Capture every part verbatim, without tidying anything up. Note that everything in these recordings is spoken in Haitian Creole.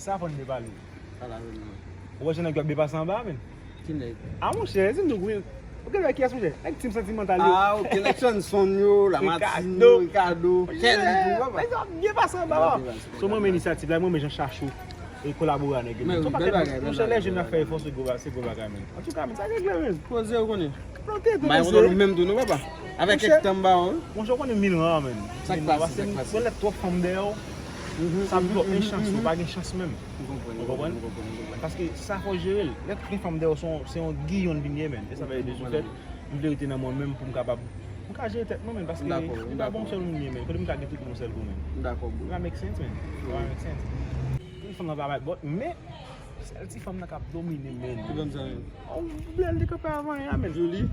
Sa fò n te pale. Pale avè m non. Ou wè jan nèg yo ap depase anba a, menn? Ki nèg? A, monchè, di m tou, wi. Ou gen lè kiyès, monchè? Nèg Team Santimantal yo. Ah, ok, nèg Chanson yo, Lamartine yo, Ricardo, Kelly tou, papa. Nèg yo ap depase anba a. So, mwen renmen inisyativ la, mwen renmen jan Chachou e kolabore a nèg yo. Men wi, bèl bagay, bèl bagay. Monchè, lè jèn ap fè efò, se gwo ba-, se gwo bagay, menn. Antouka, menn, sa regle, menn. Koze ou konnen. Plante, plante. Bay kontan nou menm tou, non, papa? Avèk kèk tan m ba ou. Monchè, ou konnen mil ran, menn. Sa k pase, sa k pase? Mwen lè twòp fanm dèyè w, sa ap twòp, men chans ou pa gen chans menm. Ou konprann? Ou konprann? Paske sa fò jere l. Lè gen fanm dèyè w, se yon, se yon giyonn vin ye, menn. E sa fè de ce fait, m vle rete nan mwen menm pou m kapab, m ka jere tèt mwen, menn, paske m pa bon sèl moun ye, menn. Kote m ka gen tout moun sèl kou, menn. Dakò, bro. It pa make sense, menn. It pa make sense. Tout fanm nan pa bay bòt, men sèl ti fanm nan k ap domine, menn. Ki fanm sa menm? Oh, bèl li kanpe avan ya, menn. Julie?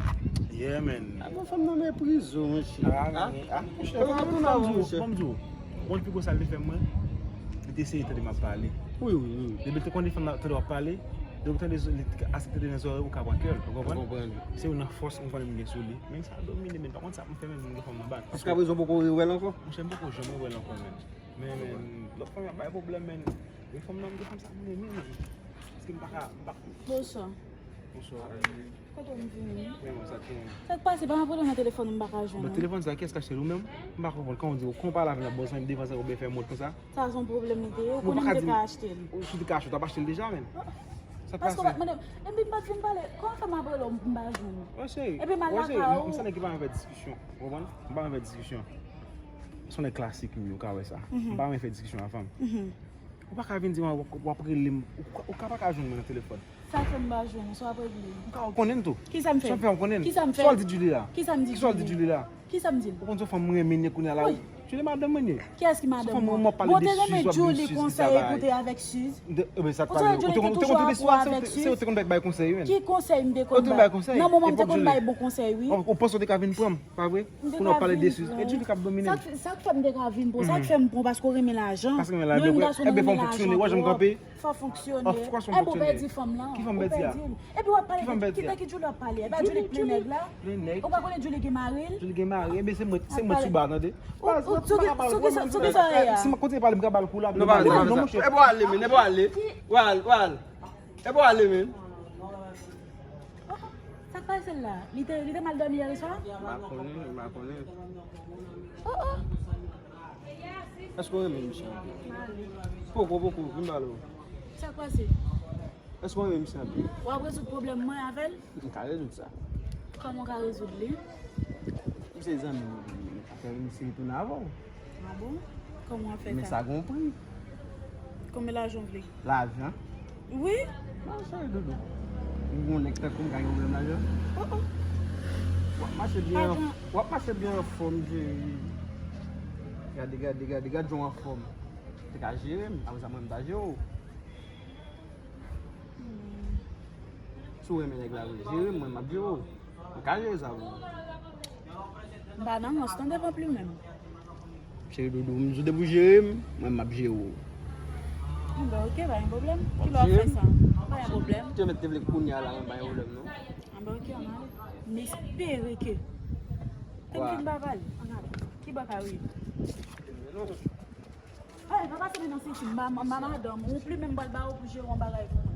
Yeah, menn. Ah, bon, fanm nan meprize w, monchè. Ah, ah, monchè, fò m di w, fò m di w. Bon, pi gwo sa l te fè mwen, li te eseye tande m ap pale. Wi, wi, wi. Depi l te konnen fanm nan tande w ap pale, depi l tande, li te aksepte nan zòrèy ou ka pran kè l, ou konprann? Ou konprann. Se youn nan fòs m konnen m gen sou li. Men sa domine, men pa konn sa pou m fè, men m gen fanm nan bak. Jiskaprezan ou poko rewè l ankò? Monchè, m poko janm rewè l ankò, men. Men, men, lòt fanm ap bay pwoblèm, men. Men fanm nan, m gen fanm sa m renmen, men. Paske m pa ka, m pa. Bonswa. Bonswa. Kote w m vini? Men, sa k gen? Sa k pase? Pa m ap rele nan telefòn, m pa ka jwenn ou. Bon, telefòn sa, kiyès k achte l, ou menm? M pa konprann. Kòman w di, ou konn pale avè m, ap bon, san defanse, ou byen fè mòd konsa? Sa se yon pwoblèm li te ye. Ou konnen m te ka achte l. Ou si w te ka achte, w t ap achte l deja, men. Sa k pase? Paske w pa t mande m. Epi m pa t vin pale. Kòman fè m ap rele w, m pa jwenn ou? Wè, cheri. Epi m al lakay ou. Wè, cheri, m se nèg ki pa renmen fè diskisyon. Ou konprann? M pa renmen fè diskisyon. Se yon nèg klasik m ye, ou ka wè sa. M pa renmen fè diskisyon a fanm. Ou pa ka vin di mwen w ap, w ap rele m. Ou ka, ou ka pa ka jwenn mwen nan telefòn. Sa k fè m pa jwenn ou, sa w ap regle? Ou ka konnen m tou. Kisa m fè? Sa w fè m konnen? Kisa m fè? Sa w di Julie la? Kisa m di Julie? Kisa w di Julie la? Kisa m di l? Ou konn se yon fanm m renmen, nèk kounye a la. Wi. Julie madanm mwen ye. Kiyès ki madanm ou? Bon, te renmen Julie konsa, e pou te avèk Suze. Ou te, ou te konn toujou avèk Suze. Ou te konn bay konsèy, wi. Ki konsèy m te konn bay? Nan moman m te konn bay bon konsèy, wi. Ou panse w te ka vin pran m, pa vre? Pou nou pale de Suze. E Julie k ap domine. Sa k fè m te ka vin pran? Sa k fè m pran? Paske w renmen lajan. Paske w renmen lajan. Nou menm gason nou renmen lajan twòp. Fò fonksyone. Of course, fò fonksyone. Epi w ap pale de ki fanm nan? Ki fanm bèt ya? Epi w ap pale de ki, de ki Julie w ap pale? E pa Julie k plen nèg la? Plen nèg. Ou pa konnen Julie gen mari l? Julie gen mari. Enben se mwen, se mwen sou ba, tande. Ou, ou, sou ki, sou ki sa, sou ki sa w ye a? Si mwen kontinye pale, m ka ba l kou la. Non, pa ale, pa ale. Non, monchè. Epi w ale, men, epi w ale. W al, w al. Epi w ale, men. Sa k pase l la? Li te, li te mal dòmi yè swa? M pa konnen, m pa konnen. Oh, oh. Èske w renmen misye anpil? Poko, poko, vin pale w. Sa k pase? Èske w renmen misye anpil? W ap rezoud pwoblèm mwen avè l? M ka rezoud sa. Kòman w ka rezoud li? Misye zanmi m, m ka fè misye retounen avè w. Ah bon? Kòman w ap fè sa? Men sa gon pri. Konbyen lajan w vle? Lajan? Wi. Mache doudou. Ou gon nèg tankou m ka gen pwoblèm lajan? Oh, oh. W ap mache byen, w ap mache byen anfòm, cheri. Gade, gade, gade, gade jan w anfòm. Te ka jere m, apre sa mwen m ta jere w. Hmm. Si w renmen nèg la vre, jere m, mwen m ap jere w. Mwen ka jere sa pou ou. M pa nan rans non devan plim menm. Cheri doudou, m di w depi w jere m, mwen m ap jere w. Anben, ok, pa gen pwoblèm. Kilè w ap fè sa? Pa gen pwoblèm. Te mèt te vle kounye a la, mwen pa gen pwoblèm non. Anben, ok, ann ale. M espere ke. Tann fin ba pale. Ann ale. Ki bò ka rive? Ay, pa pase men nan senti m, m ba, m ba madanm ou plim menm pral ba ou pou jere yon bagay pou mwen.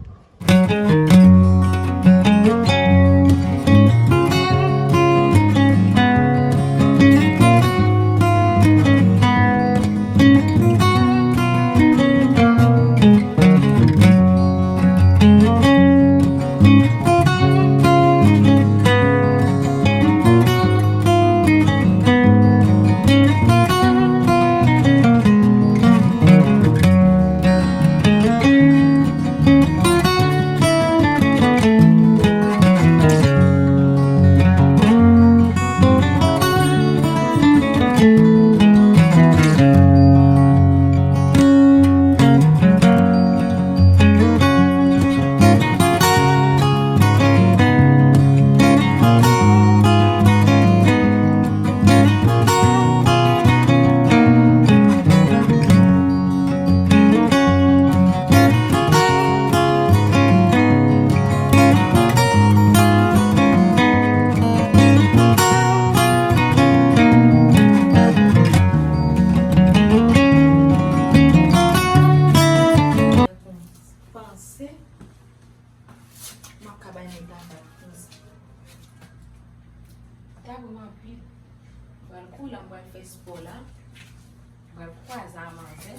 Spò la. M pral kwaze a manzè.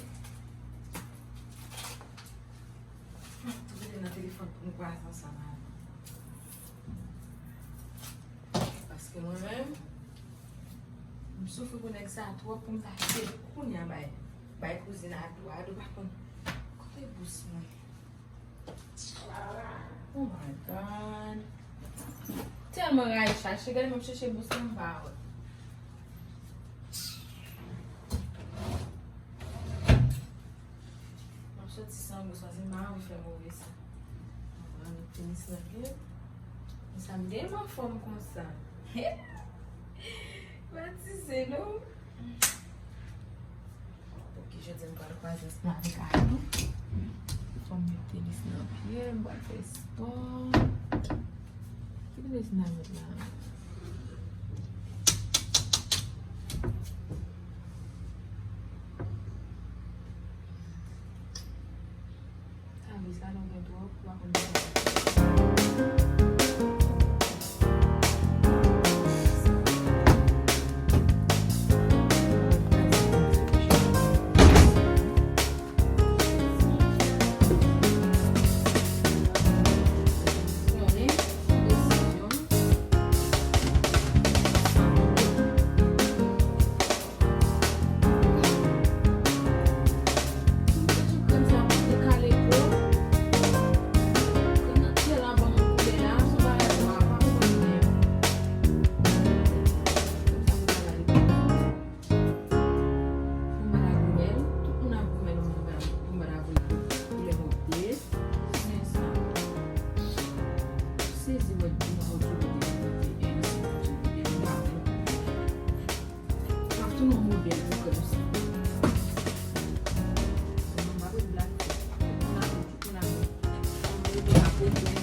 Hmm, tou rete nan telefòn pou m kwaze ansanm avè l. Paske mwen menm, m soufri pou nèg sa twòp pou m ta kite l kounye a bay, bay kouzin Ado. Ado pa konn kote bous mwen. Oh my God. Tèlman rayi chache, gade m ap chèche bous mwen m pa wè. M ap soti san bous, paske m pa anvi fè move sa. Mwen met tenis nan pye m. Sa m gen m anfòm konsa. Matize non. Ok, jodi a m pral kwaze ansanm avèk Ado. Fò m met tenis nan pye m, m pral fè spò. Ki tenis m ta met la? Sa vre, sa nou gen twòp, ou pa konn sa. Tout moun ap goumen, tout moun ap goumen, koulè mòde. Men sa. Sezi wè di mwen okipe de kote en si kote de mwen. M ap tounen yon modèl pou kè m sa. Mwen pa vle blak. Tout moun ap, tout moun ap, tout moun ap goumen.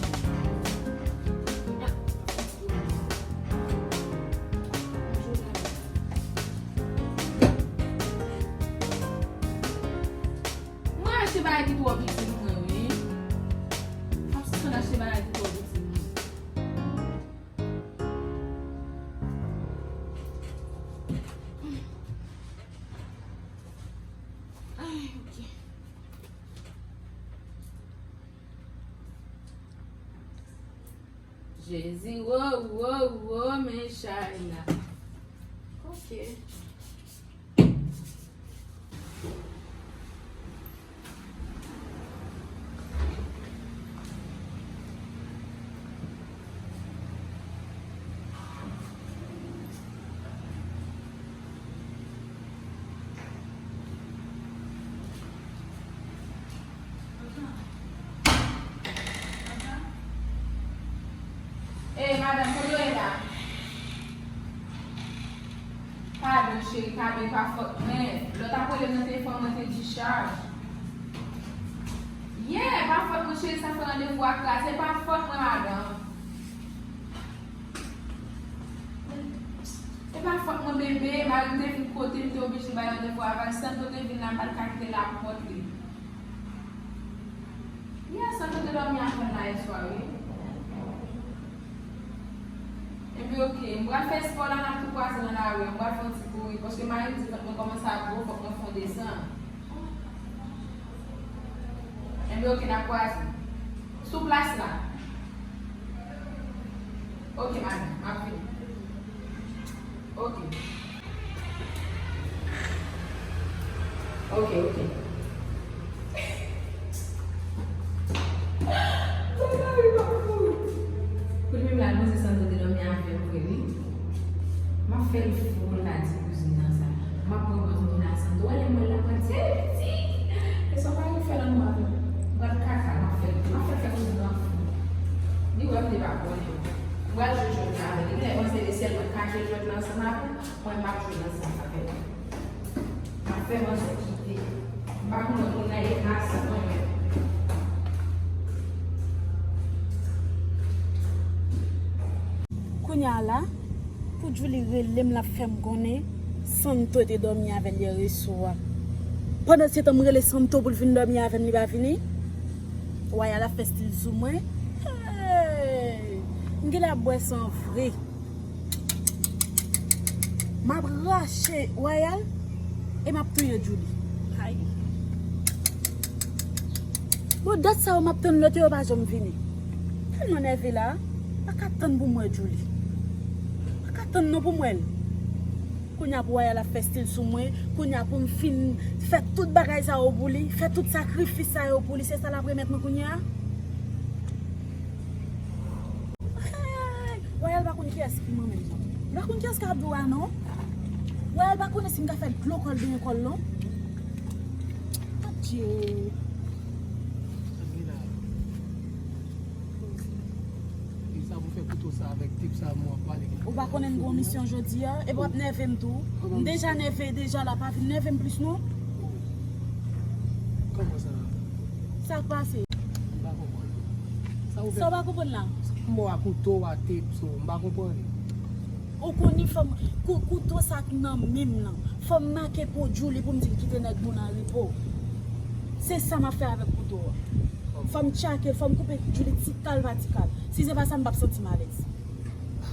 Mwen achte bagay ki twò pitit mwen, wi. M ap sispann achte bagay ki twò pitit mwen. Ay, ok. Jezi, wo, wo, wo, men chay la. Ok. Ey, madanm, kote w ye la? Padon, cheri, padon, e pa fòt mwen. Lè w t ap rele m nan telefòn, mwen te dichaj. Yeah, e pa fòt mwen, cheri, sa fè randevou a kraze. E pa fòt mwen, madanm. E pa fòt mwen, bebe, mari m te vin kote m, te oblije bay randevou avè l. Santo te vin la, m pa t ka kite l ap montre. Yeah, Santo te dòmi avè l la yèswa, wi. Ebyen, ok, m pral fè spò la, n ap tou kwaze nan lari a, m pral fè yon ti kouri, paske mari m di vant mwen kòmanse ap gwo, fòk mwen fè yon desann. Ebyen, ok, n ap kwaze. Sou plas la. Ok, madanm, m ap vini. Ok. Ok, ok. Pou li menm la, manzè Santo te dòmi avè m vre, wi. M ap fè l fou pou l ka di kouzin nan sa. M ap pran manzè Santo, ale mwen la, mwen di, "Ey, pitit, e sa w pa vin fè nan nou avè m?" M pral kaka, m ap fè, m ap fè, fè kouzin nan fou. Li wè m te pa konnen. M pral jwe jwèt la avè l. Li genlè panse se sèl mwen k ka jwe jwèt la ansanm avè l. Mwen, m ap jwe nan sans avè l. M ap fè manzè kite. M pa konn lòt moun nan e ras mwen menm. Kounye a la, pou Djouly rele m, l ap fè m konnen Santo te dòmi avè l yè reswa. Pandansetan, m rele Santo pou l vin dòmi avè m, li pa vini. Waya la fè stil sou mwen. Hey! M genlè ap bwè san vre. M ap rache Royal e m ap touye Julie. Ay. Bon, dat sa yo m ap tann lòt yo, yo pa janm vini. Tèlman nève la, m pa ka tann pou m wè Julie. M pa ka tann non pou m wè l. Kounye a pou Royal ap fè stil sou mwen, kounye a pou m fin fè tout bagay sa yo pou li, fè tout sakrifis sa yo pou li, se sa l ap remèt mwen kounye a? Ay, Royal pa konn kiyès ki manman l. Li pa konn kiyès k ap di w a non. Royal pa konnen si m ka fè dlo kò l benyen kò l non. Adje. Sa pou fè kouto sa avèk tip sa mwen ap pale. Ou pa konnen n gon misyon jodi a, epi w ap nève m tou. M deja nève deja la, pa vin nève m plis non. Kòman sa? Sa k pase? M pa konprann. Sa ou fè? Sa w pa konprann la? M ba w a kouto, a tip, so, m pa konprann. Ou konnen fò m, kou-, kouto sa k nan men m nan. Fò m make po Julie pou m di l kite nèg moun an repo. Se sa m ap fè avèk kouto a. Fò m tchake l, fò m koupe Julie ti kal pa ti kal. Si se pa sa, m p ap santi m alèz.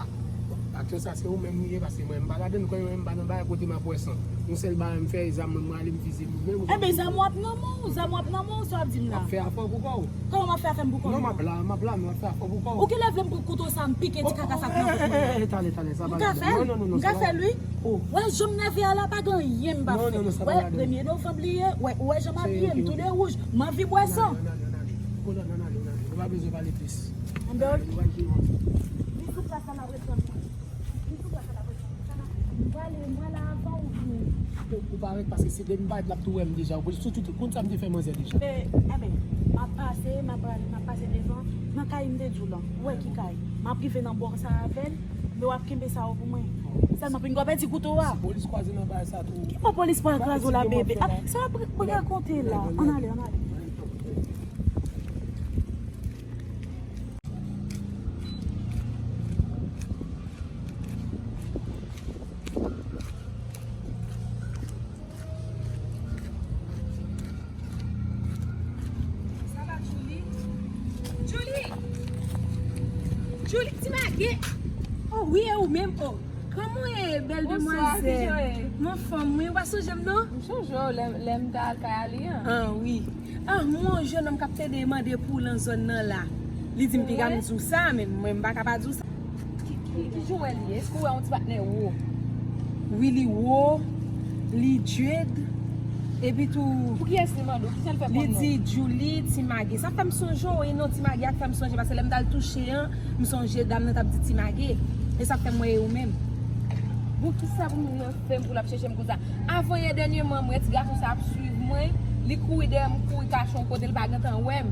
Ah, bon, aksyon sa se ou menm li ye, paske mwen m pa ladann, konnen mwen m pa nan bagay kote m ap wè san. Yon sèl bagay m fè, e zam mwen, mwen ale m fize moun menm. Enben, zam w ap nan men w, zam w ap nan men w, sa w ap di m la? W ap fè afè w pou kò w. Kòman m ap fè afè m pou kò m? Non, m ap la, m ap la, m ap fè afè w pou kò w. Ou genlè vle m pran kouto sa, m pike ti kaka sa k nan vant mwen an? Talè, talè, sa pa la. M ka fè l? Non, non, non, non, m ka fè l, wi. Wè, jan m nève a la, pa gen anyen m pa fè. Non, non, non, sa pa la. Wè, premye novanm li ye, wè, ou wè jan m abiye, m tou de wouj, m anvi bwè san. Ann ale, ann ale, ann ale. Ou pa bezwen pale plis. Ann ale. Li sou plas la, m ap reponn. Li sou plas la, m ap reponn. Sa va. M prale, m prale avan ou vini. Ou parèt paske se depi m parèt l ap tou wè m deja. Ou sou tout konn sa m te fè manzè deja. E, enben, m ap pase, m ap prale, m ap pase devan. Nan kay m te di w lan. Ou wè ki kay? M ap rive nan bò sa avè l, men w ap kenbe sa yo pou mwen. Sèlman pou n pa pèdi kouto a. Si polis kwaze nan bagay sa tou. Ki bò polis pral kwaze w la, bebe? Ah, sa w ap rakonte la? Ann ale, ann ale. Sa va, Julie? Julie! Julie, ti mage! Oh, wi, e ou menm? Oh, kòman w ye, bèl demwazèl? Bonswa, kijan w ye? M anfòm, wi. Ou pa sonje m, non? M sonje w, lè, lè m t al kay Aliyah. Ah, wi. Ah, m wè yon jennonm k ap plede mande pou w nan zòn nan la. Li di m piga m di w sa, men mwen m pa ka pa di w sa. Ki, ki, ki jan w wè li ye? Èske w wè yon ti patnè wo? Wi, li wo, li dread, epi tou. Pou kiyès li mande w? Kisa l fè kòm non? Li di Julie Ti Mage. Sa fè m sonje w, e non Ti Mage a k fè m sonje, paske lè m t al touche an, m sonje dam nan t ap di Ti Mage. E sa fè m wè e ou menm. Bon, kisa pou m fè m pou l ap chèche m konsa? Avan yè dènyèman, m wè ti gason sa ap swiv mwen. Li kouri dèyè m, kouri kache yon kote, li pa gentan wè m.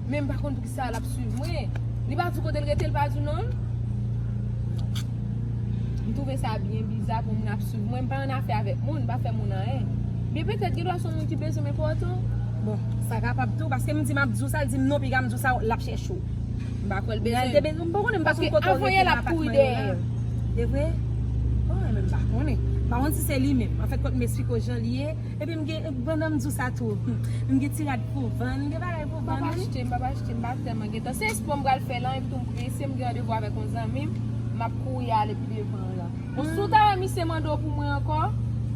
Men m pa konn poukisa l ap swiv mwen. Li pa di w kote l rete, li pa di w non l. M twouve sa byen biza pou moun ap swiv mwen. M pa annafè avèk moun, m pa fè moun anyen. Men petèt gen dwa se yon moun ki bezwen m enpòtan. Bon, sa kapab tou, paske m di m ap di w sa, l di m non, piga m di w sa, l ap chèche w. M pa kwè l bezwen. Lè l te bezwen m, m pa konnen, m pa konn kote w rete nan apatman yo la. E vre? Oh, men m pa konnen. M pa konn si se li menm. Anfèt, kot m esplike w jan li ye, epi m gen, pandan m di w sa tou, m gen ti rad pou vann, m gen bagay pou vann, wi. M p ap achte, m p ap achte, m pa tèlman gen tan. Se espò m pral fè la, epi tou m prese, m gen randevou avèk yon zanmi m, m ap kouri ale pi devan la. Bon, si w ta wè misye mande w pou mwen ankò,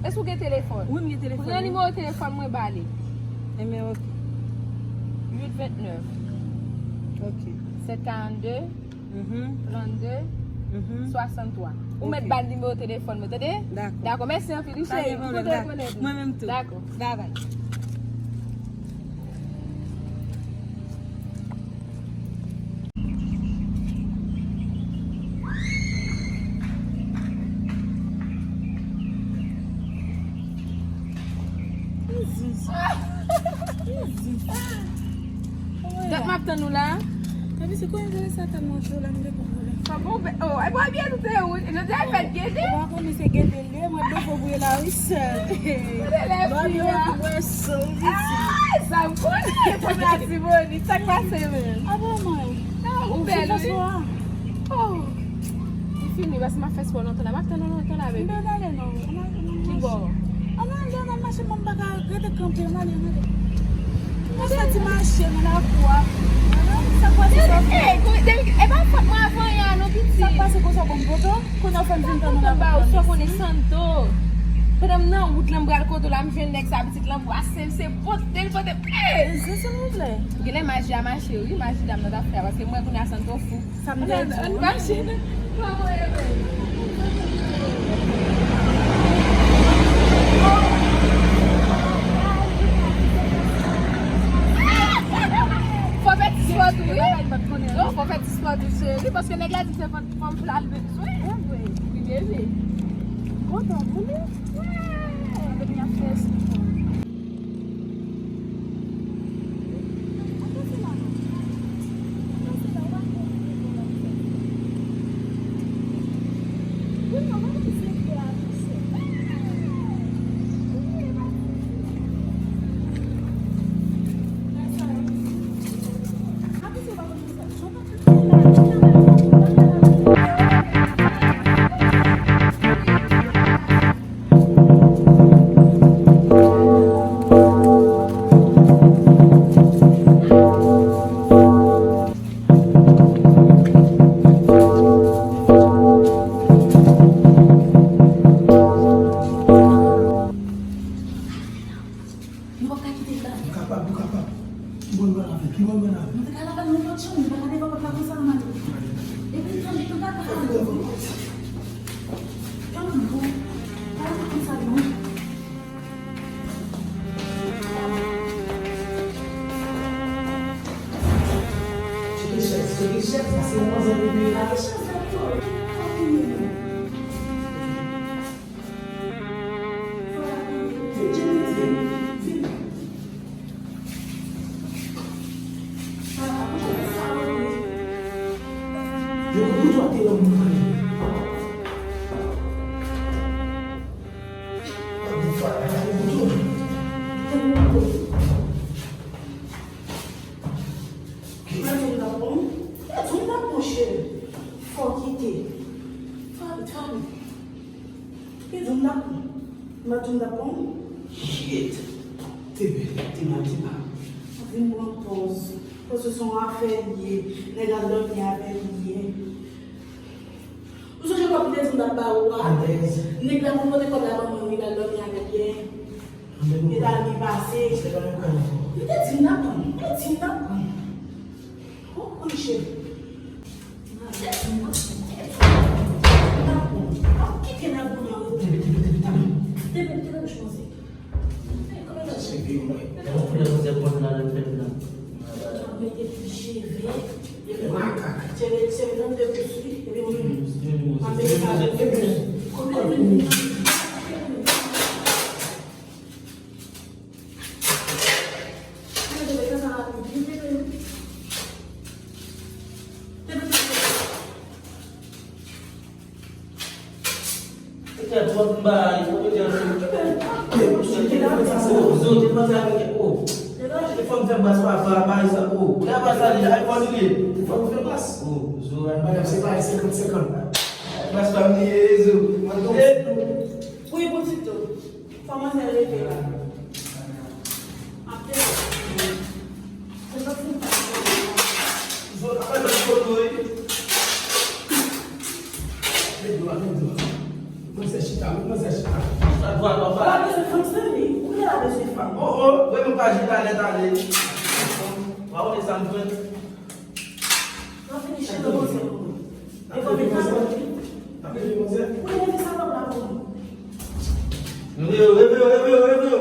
èske w gen telefòn? Wi, m gen telefòn, wi. Pran nimewo telefòn mwen, ba li. Enben, ok. Uit vennèf. Ok. Sèt karannde, trannde, swasanntwa. Ou mèt ba l nimewo telefòn mwen, tande? Dakò. Dakò, mèsi anpil, wi, cheri. M kontan rekonèt ou. Mwen menm tou. Dakò. Babay. Dat m ap tann ou la. Epi se konn enterese a tèlman cho la, m te konn konnen. Sa bon, oh, e bò byen nou te ou, nou te al fèt gede. Ou pa konnen se gede l ye, mwen devan pou ye la, wi, sèl. Gade lè fi a. Bò byen pou mwen, so, wi, ti. Ay, sa m konnen, pou Latibonit, sa k pase menm? Ah bon, mwen. Ou bèl, wi. Oh. Li fini, paske m ap fè spò lontan la. M ap tann ou lontan la, baby. Ki bò? Ann ale, ann al mache, mwen m pa ka rete kanpe, ann ale, ann ale. Mwen soti mache nan lakou a. Sa k pase, sa? E pa fòt mwen avan yè a, non. Sa k pase konsa, bon, poto? Kounye a w fè m vin tann ou la. Ba ou sò konnen Santo. Pandan m nan wout lan, m pral kote w la, m jwenn nèg sa, pitit lan brase m, se pote l pote m. Ey! Ezi, silvouplè. Genlè maji a mache, wi, maji dam nan t ap fè a, paske m wè kounye a Santo fou. Sa m te di w. Ann mache. Fò fè ti spò tou, wi. Non, fò fè ti spò tou, cheri, paske nèg la di se fanm, fanm pral bezwen. Wi, bebe. Kontan pou li. Wi. Bebe ap fè espò. Nou p ap ka kite l la. Nou kapab, nou kapab. Ki bò nou pral avè l? Ki bò nou pral avè l? Nou te ka al avè l nan lòt chanm, nou pa ka devan pòt la konsa, Amado. Epi, tann, nou pa ka al. Tann, non. Pa konsa, non. Chèz, chèz, chèz, pase yon manzè pou li la. Chèz la, tou. Mwen di w n ap pran. Mwen di w n ap pran, cheri. Fò kite. Fò abit, fò abit. Mwen di w n ap pran. Mwen di w n ap pran. Shit. Te bèl, te mal, te mal. Mwen vin pran pòz. Pòz se yon afè li ye. Nèg la dòmi avè li ye. Ou sonje kòb m te di m t ap ba ou a? Alèz. Nèg la pou pote kòb la ban mwen, wi, l al dòmi avè l yè. Anben nou. Li t al byen pase. Se pa menm kòb ankò. M te di m t ap pran. M te di m t ap pran. Oh, oh, cheri. M te di m t ap pran. M t ap pran. Pa kite l ap pran nan retè. Tepe, tepe, tepe, tepe. Tepe, tepe, bouch mwen sek. Cheve mwen. Yon koulè manzè pran nan lè fèt la. Mete ti cheve. Li fè makak. Cheve, cheve nan de kous, wi. Epi mwen, mwen mete sa. Kote mwen? Petèt twòp bagay, twòp bagay. Zo, te panse avèk, oh. Te fò m fè bas papa, bagay sa, oh. Lè pa sa, li iPhone li ye. Te fò m fè bas. Oh, zo, ay. Madanm, se pa senkant senkant. Bas pa m li ye, zo. Mwen tonbe. Wi, pou Tito. Kòman se leve la? Ap desann. Se pa pou. Zòt ap al nan foto, wi. Met dlo a, met dlo a. Manzè chita, wi, manzè chita. Chita dwat, papa. Ou pa bezwen fanm, Stanley. Ou genlè pa bezwen fanm. Oh, oh, wi, mwen pa jwenn talè, talè. Wa konnen sa m jwenn. Mwen fini chita, manzè. Leve yo, leve yo, leve yo, leve yo.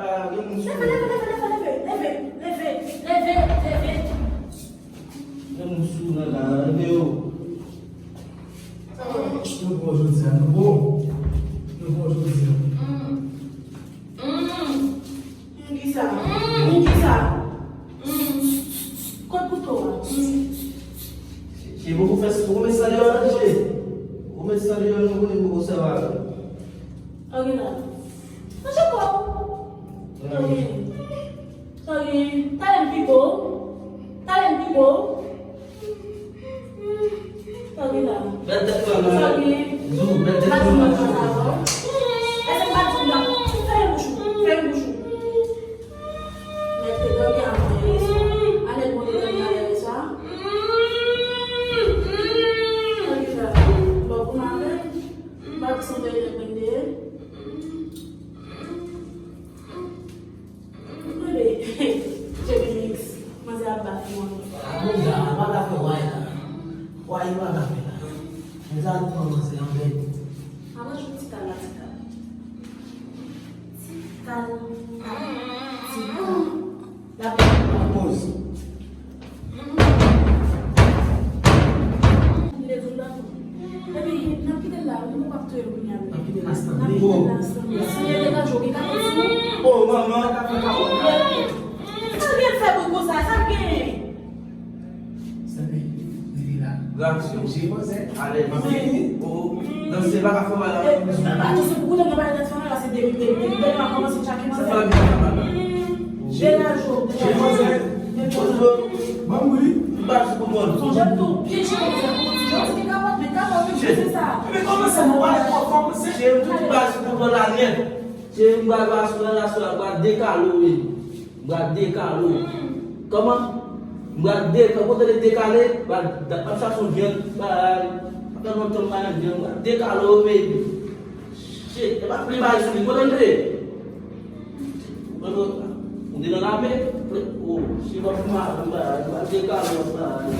Ah, gen moun sou. Leve, leve, leve, leve, leve, leve, leve, leve. Gen moun sou nan la, leve yo. Nou bon jodi a, nou bon. Nou bon jodi a. Mm. Mm. Mm, kisa? Mm, kisa? Mm. Kot kouto a? Mm. Se poko fè, poko met sa deyò non, mesye. Poko met sa deyò non, konnen poko sèvi avè l. Anri la. Manje kò. Anri. Anri. Talè m pi bo. Talè m pi bo. Sògina. Bèl tèt mwen, mwen. Sògina. Zou, bèl tèt mwen, mwen. Èske m pa di w la? Fèmen bouch ou. Fèmen bouch ou. Nèg te dòmi avè l yè swa. A nèg mwen te dòmi avè l yè swa. Reaksyon. Jimozè. Ale, m ap vini. Oh, oh. Nan se pa ka fè mal la. Ba nou se pou koutan nan bay tèt fanm la se depi depi depi depi la kòmanse tchake manzè. Sa fè la byen la. Degaje w, degaje w. Jimozè. Ban m wi. M pa sou kontwòl. Sonje tou, pye chita konsa pou ti jan ti gen kapòt, men kapòt wi se sa. Men kòman sa nou pale twò fò konsa? Cheri, tout bagay sou kontwòl la nèt. Cheri, m pral ba sou relasyon la, m pral dekale w wi. M pral dekale w. Kòman? M pral dekale, kote l dekale, m pral da- ap chache yon vyann, bay. Ap tann lontan m pa yon vyann, m pral dekale w, baby. Shit, e pa pli bay sou li, kote l te? Ou te nan lame? Oh, shit, m ap mal, m pral dekale w, bay.